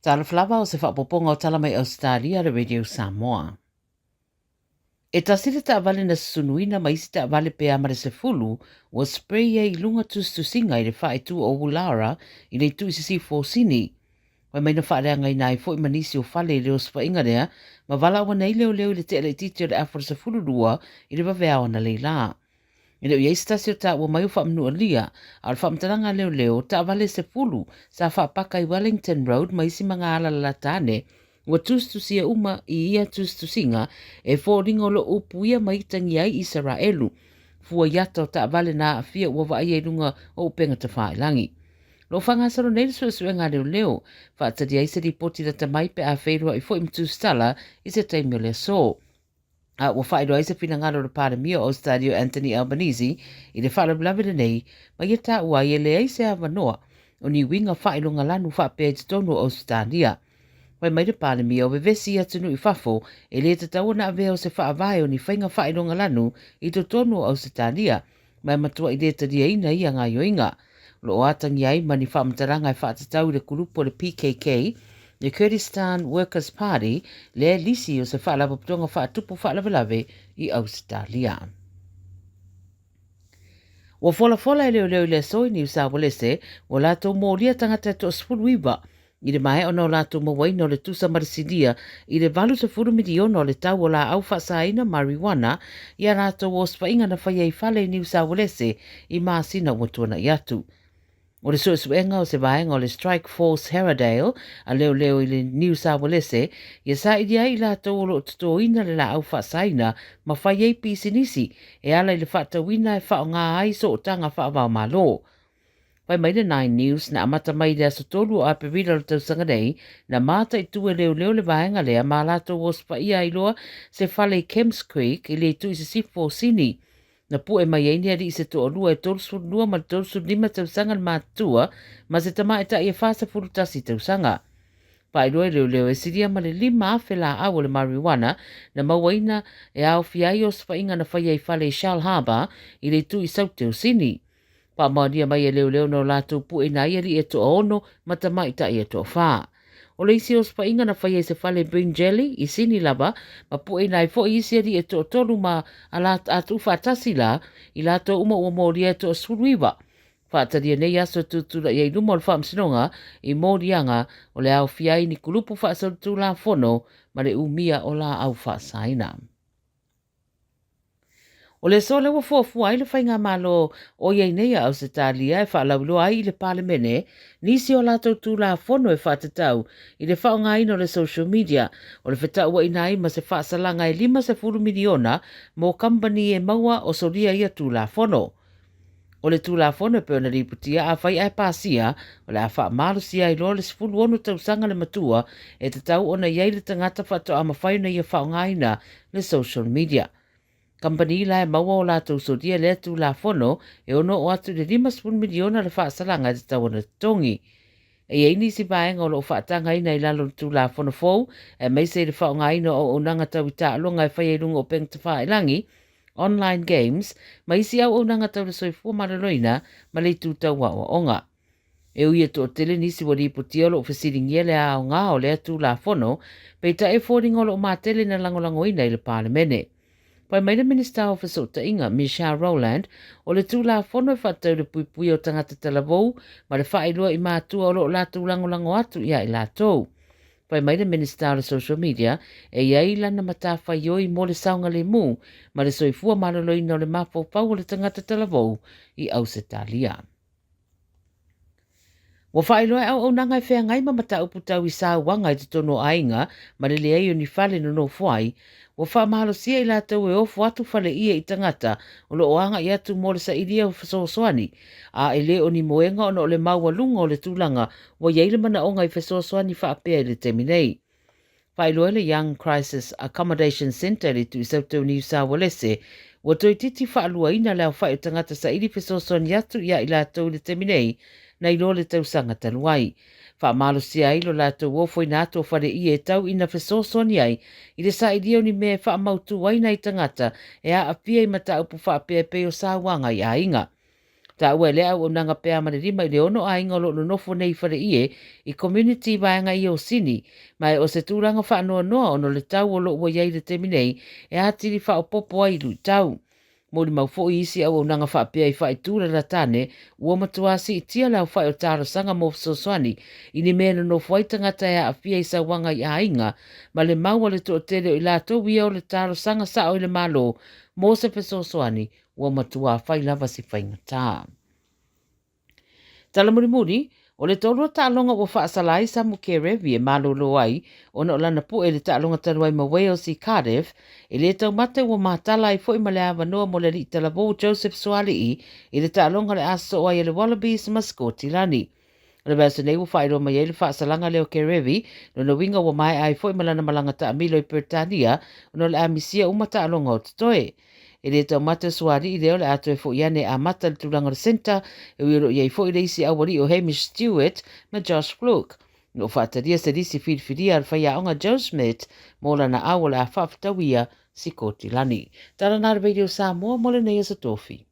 Talofa lava o se faaopoopoga o tala mai Ausetalia a le Radio Samoa. E tasi le taavale na susunuina ma isi taavale pe a ma le 10 ua spray ai i luga tusitusiga i le faaitu o Woollahra i le itu i sisifo o Sini. Fai mai na faaleagaina ai foi ma nisi o fale i le osofaiga lea ma valaau nei leoleo i le tea laitiiti o le afa o le 12 i le vaveao analeila. E le o i ai se tasi o taua mai o faamanualia, a o le faamatalaga a leoleo, taavale 10 sa faapaka i Wellington Road ma isi magaala lalata ane, ua tusitusia uma i ia tusitusiga e foliga o lo o upuia ma itagia ai Isaraelu, fua i ata o taavale na aafia ua vaaia i luga o upega tafailagi. O lo o faagasolo nei le suesuega a leoleo, faatalia ai se lipoti lata mai pe a feiloai foi ma tusitala i se taimi o le aso. A ua faailoa ai se finagalo o le Palemia o Ausetalia Anthony Albanese i le faalavelave lenei, ma ia taua ai e leai se avanoa o ni uiga faailogalanu faapea i totonu o Ausetalia. Fai mai le Palemia o vevesi i atunuu i fafo e le tatau ona avea o se faavae o ni faiga faailogalanu i totonu o Ausetalia, ma e matuai le taliaina ia gaoioiga. O lo o atagia ai ma ni faamatalaga e faatatau i le kulupu o le PKK, le Kurdistan Workers Party, lea e lisi o se faalapotopotoga faatupu faalavelave i Ausetalia. Ua folafola e leoleo i le aso i Niu Saualese ua latou molia tagata e toa-19 i le maea ona o latou mauaina o le tusa ma le silia i le 80 miliona o le tau o laau faasaina marijuana i a latou osofaiga na faia i fale i Niu Saualese i masina ua tuanai atu. O le suesuega o se vaega o le Strike Force Harradale a leoleo i le Niu Saualese ia saili ai i latou o lo o totoina le laau faasaina ma fai ai pisinisi e ala i le faatauina e faaaoga ai sootaga faava-o-Malo. Fai mai le Nine News, na amata mai i le aso 3 o Aperila o le tausaga nei, na mataitu e leoleo le vaega lea ma latou osofaia ai loa se fale i Kemps Creek i le itu i sisifo o Sini. Na pue mai ai ni alii se toalua e 32 ma le 35 tausaga le matutua ma se tamaitai e 41 tausaga. Faailoa e leoleo e silia ma le 5,000 laau o le marijuana na mauaina e aofia ai osofaiga na faia i fale i Shellharbour i le itu i Saute o Sini. Faamaonia mai e leoleo na o latou pueina ai alii e toaono ma tamaitai e toafa. O le isi osofaiga na faia i se fale Bringelly i Sini lava ma pueina ai foi isi alii e toatolu ma a tuufaatasi la i latou uma ua molia e toa-19. Faatalia nei aso e tutulai ai luma o le faamasinoga i moliaga o le aofia ai ni kulupu faasolitulafono ma le umia o laau faasaina. O le aso lea ua fuafua ai le faigamalo o i ai nei a Ausetalia e faalauiloa ai i le Palemene nisi o latou tulafono e faatatau i le faaaogaina o le social media, o le fetauaiina ai ma se faasalaga e 50 miliona mo kamupani e maua o solia ia tulafono. O le tulafono e pei ona lipotia afai ae pasia, o le a faamalosia ai loa le 16 tausaga le matua e tatau ona i ai le tagata faatoa mafai ona ia faaaogaina le social media. Kamupani la e maua o latou solia lea tulafono e ono oo atu i le 50 miliona le faasalaga e tatau ona totogi. E i ai nisi vaega o lo o faatagaina i lalo o le Tulafono fou, aemaise i le faaaogaina o auaunaga tau i taaloga e faia i luga o upega tafailagi, online games, ma isi auaunaga tau le soifua maloloina ma le itu tau aoaoga. E ui e toatele nisi ua lipotia o lo o fesiligia le aoga o lea Tulafono, peitai e foliga o lo o matele na lagolagoina i le Palemene. Fai mai le Minisita o Fesootaiga, Michelle Rowland, o le Tulafono e faatatau i le puipuia o tagata talavou ma le faailoa i matua o lo o latou lagolago atu ia i latou. Fai mai le Minisita o le Social Media, e i ai lana matafaioi mo le saogalemu ma le soifua maloloina o le mafaufau o le tagata talavou i Ausetalia. Ua faailoa e auaunaga e feagai ma mataupu tau i sauaga i totonu o aiga ma le leai o ni fale nonofo ai, ua faamalosia i latou e ofo atu faleie i tagata o lo o agai atu mo le sailia o fesoasoani, a e le o ni moega ona o le maualuga o le tulaga ua i ai le manaoga i fesoasoani faapea i le taimi nei. Faailoa e le Young Crisis Accommodation Centre i le Tuisaute o Niu Saualese, ua toeitiiti faaluaina le aofai o tagata saili fesoasoani atu ia i latou i le taimi nei, nai lo le tausaga talu ai. Faamalosia ai lo latou ofoina atu o faleie e tau ina fesoasoani ai i le sailia o ni mea e faamautu ai nai tagata e aafia i mataupu faapea e pei o sauaga i aiga. Taua e lea auaunaga pe a ma le 5 i le 6 aiga o lo o nonofo nei i faleie i community vaega ia o Sini, ma e o se tulaga faanoanoa ona o le tau o lo o ua i ai i le taimi nei e atili faaopoopo ai i luitau. Molimau foi isi auaunaga faapea i faaitu le latane ua matua siitia le aofai o talosaga mo fesoasoani i ni mea e nonofo ai tagata e aafia i sauaga i aiga, ma le mau a le toatele o i latou ia o le talosaga sao i le Malo mo se fesoasoani ua matua fai lava si faigata. Tala mulimuli, o le toalua taaloga ua faasala ai Samu Kerevi e malolo ai ona o lana pu'e i le taaloga talu ai ma Wales i Cardiff, e le taumate ua matala ai foi ma le avanoa mo le alii talavou Joseph Suaalii i le taaloga o le a sosoo ai e le Wallabies ma Sikotilani. O le vaiaso nei ua faailoa mai ai le faasalaga lea o Kerevi, lona uiga ua maea ai foi ma lana malaga taamilo i Peretania ona o le a misia uma taaloga o totoe. E le taumate o Suaalii lea o le a toe foi ane e amata i le tulaga o le centre, e ui o lo o i ai foi le isi aualii o Hamish Stewart ma Josh Flook. O lo o faatalia se lisi filifilia a le faiaoga Joe Schmidt mo lana au o le a faafetauia Sikotilani. Tala na le Radio Samoa mo lenei aso Tofi.